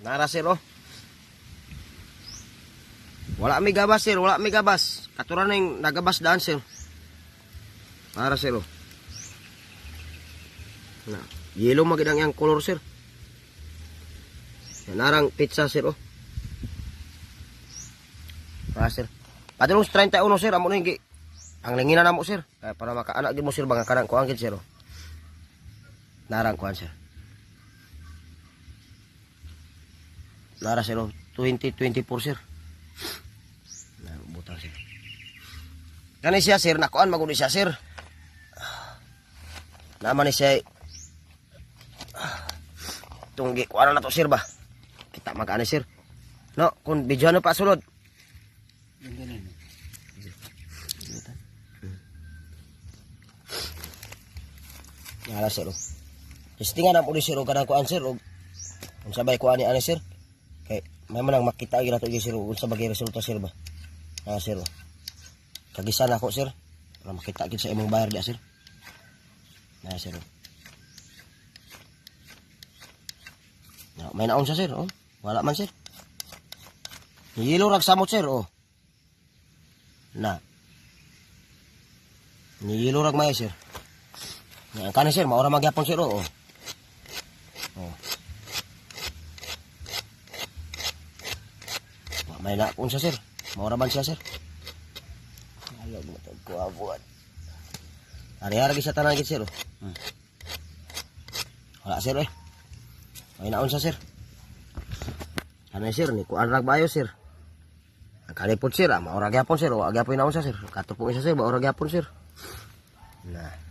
Nara, sir, oh. Wala may gabas, sir, wala may gabas. Katuran ning nagabas daan, sir. Nara, sir, oh. Na, yellow magid ang iyang color, sir. Yan, narang pizza, sir, oh. Nara, sir. Padulong sa 31, sir, amo na yung ang lingina na mo, sir. Kaya para makaanak gid mo, sir, banga kanang kuan gid, sir, oh. Narang kuan, sir. Nara, sir, oh. 2024, sir. Na butang, sir. Kani siya, sir, nakuan magud siya, sir. Naman ni siya tunggi kuan na to, sir, ba. Kita magani, sir. No, kung video ano pa sulod. Nara, sir, oh. Testingan na po ni sir og kanang kuan, sir, og unsa bay kuan ni ani, sir. Kay may man ang makita gyud nato gyud, sir, og unsa bagay resulta, sir, ba. Na, sir, oh. Kagisan ako, sir. Para makita gyud sa imong bayar dia, sir. Na, sir, oh. Na, may naon siya, sir, oh. Wala man, sir. Yelo rag samot, sir, oh. Na. Niyelo rag may, sir. Nga, ang kanin, sir, maura magyapon, sir, oh. Oh. Wa may na unsa, sir. Maura man siya, sir. Ayaw mo tag kuabuan. Ari-ari sa tanan gid, sir, oh. Wala, sir, eh. May naon sa, sir. Kanay, sir, ni kuan rag bayo, sir. Ang kalipot, sir, ah, maura gyapon, sir, wa gyapon naon sa, sir. Katupong isa, sir, maura gyapon, sir. Na.